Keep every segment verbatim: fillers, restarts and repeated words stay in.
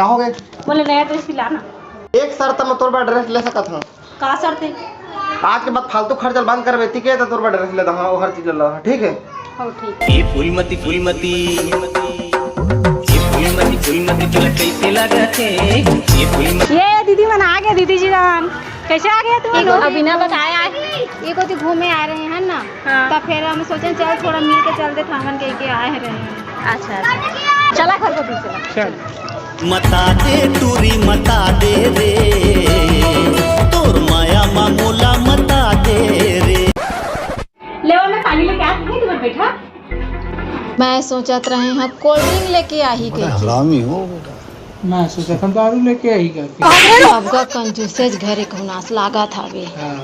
का हो गे? बोले नया ड्रेस सिलाना। एक शर्त म तोर बर ड्रेस ले सकत हंव। का शर्त हे? आज के बाद फालतू खर्चा ल बंद करबे, ठीक हे? त तोर बर ड्रेस ले दहा, वो हर चीज ले दहा, ठीक हे? हो, ठीक। ये फूलमती, फूलमती, ये फूलमती, फूलमती तोला कैसे लागत हे? ये फूलमती। ये दीदी मन आ गे, दीदी जी मन। कैसे आ गया तुम लोग? बिना बताए आए। ये कोती घूमे आए रहे हैं ना, हाँ। तो फिर हम सोचे चल थोड़ा मिल के चल दे, थामन कह के आए रहे हैं। अच्छा, अच्छा। चला घर को दूर चला। चल। मता दे टूरी मता दे रे, तोर माया मा मोला मता दे रे। ले और मैं पानी लेके आती हूँ, तुम बैठा। मैं सोचत रहे हंव कोल्ड ड्रिंक लेके आही बड़ा कहिके। हरामी हो बेटा। मैं सोचत हंव दारू लेके आही कहिके। अबका कंजूसेज घरे के हुनास लागत हवे। हाँ।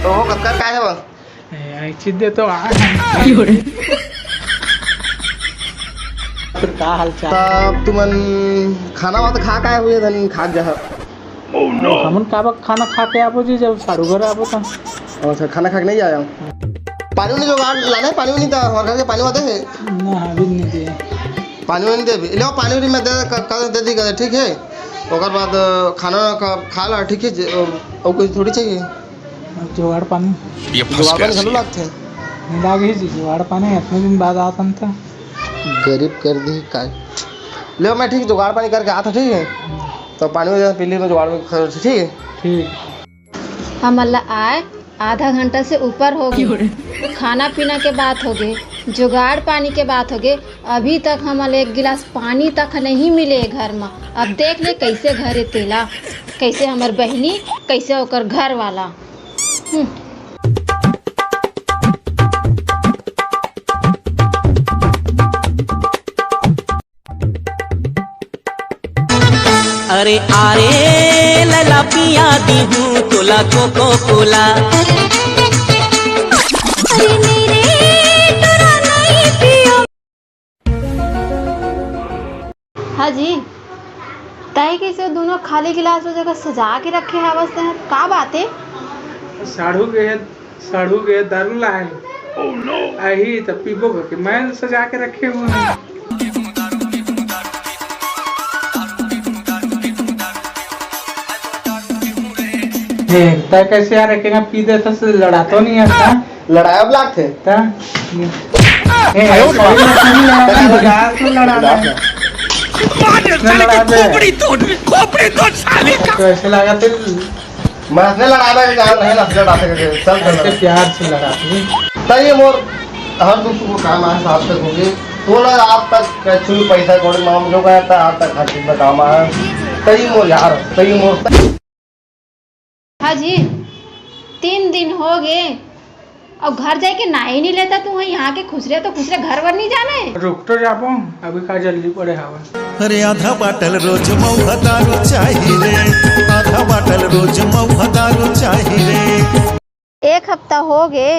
तो वो कतका काय हे वो? ए, आई चीज दे तो आ। का हाल चाल? तब तुमन खाना वाना खा काय हुए धन खा जा? हमन काबर खाना खा के आबो जी, जब साढ़ू घर आबो त। अच्छा, खाना खा के नहीं आया? पानी वानी जुगाड़ लाना हे, पानी वानी त हमारे घर के पानी वाते हे। ना, अभी नहीं दे। पानी वानी दे, ले पानी वानी मैं दे, क-, क-, दे दी कर, ठीक हे? ओकर बाद, अ, खाना का, खा ला, ठीक हे? जे, अ, और कुछ थोड़ी चाहिए। जुगाड़ पानी। ये फंस जुगाड़ गया पानी घलो सी। लागथे। नहीं लागे जी, जुगाड़ पानी इतने दिन बाद आतन त। गरीब कर दी काय? ले मैं ठीक जुगाड़ पानी करके आता, ठीक हे? तो पानी में पी ली, मैं जुगाड़ में खा, ठीक हे? ठीक। हमन ला आए आधा घंटा से ऊपर हो गे। खाना पीना के बात हो गे, जुगाड़ पानी के बात हो गे, अभी तक हमन ला एक गिलास पानी तक नहीं मिले घर म। अब देख ले कैसे घर हे तेला, कैसे हमर बहिनी, कैसे ओकर घर वाला। हम्म। अरे आरे लला पिया दीहू तोला कोको कोला। हाँ जी, तय कैसे दोनों खाली गिलास वो जगह सजा के रखे हवस तय, का बात हे? साढ़ू के साढ़ू के दारू लाए। Oh no! अही त पीबो करके मैं सजा के रखे हुए हैं। ए, तय कैसे यार, एक ना पी दे तो से लड़ा तो नहीं आता। लड़ाया ब्लॉक थे। ता? ए, आयो ऐसे लड़ा नहीं, लड़ा, लड़ा, लड़ा, लड़ा। मार साले का खोपड़ी तोड़, खोपड़ी तोड़ साले का। तो ऐसे लगा थे। मैं हंसने लड़ा रहा हूँ, जान रहे ना, हंसने लड़ा सके। चल, चल, ऐसे चल। प्यार से लड़ा थे। सही मोर, हर दुख को काम आज साथ तक होगी। तोला आज तक कछु पैसा कौड़ी माम जो कहता, आज तक हर चीज में काम आया। सही मोर यार, सही मोर। हाँ जी, तीन दिन हो गे, अउ घर जाए के नाई नहीं लेता तू, यहाँ के खुसरे तो खुसरे घर वर नहीं जाना है। रुक तो जाबो, अभी का जल्दी पड़े हवा। अरे आधा बाटल रोज मऊहा दारू चाही रे, आधा बाटल रोज मऊहा दारू चाही रे। एक हफ्ता हो गे,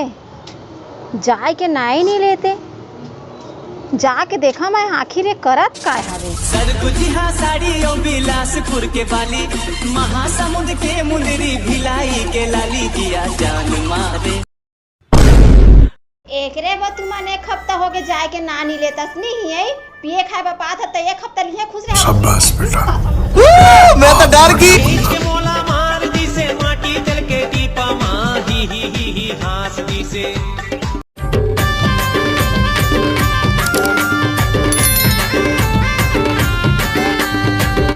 जाए के नाई नहीं लेते, जाके देखा मैं आखिर ये करत काय हवे। सरगुजी हा साड़ी ओ बिलासपुर के बाली, महासमुंद के मुंदरी भिलाई के लाली जिया जान मारे। एकरे बर तुमन एक हफ्ता होगे जाए के नानी लेतस नहीं है, पिए खाए बर पात ह त एक हफ्ता लिहे खुश रहे। शाबाश बेटा। मैं तो डर गई। के मोला मार दिसे माटी चल के दीपा माँ, ही, ही, ही, ही, हाँस दिसे।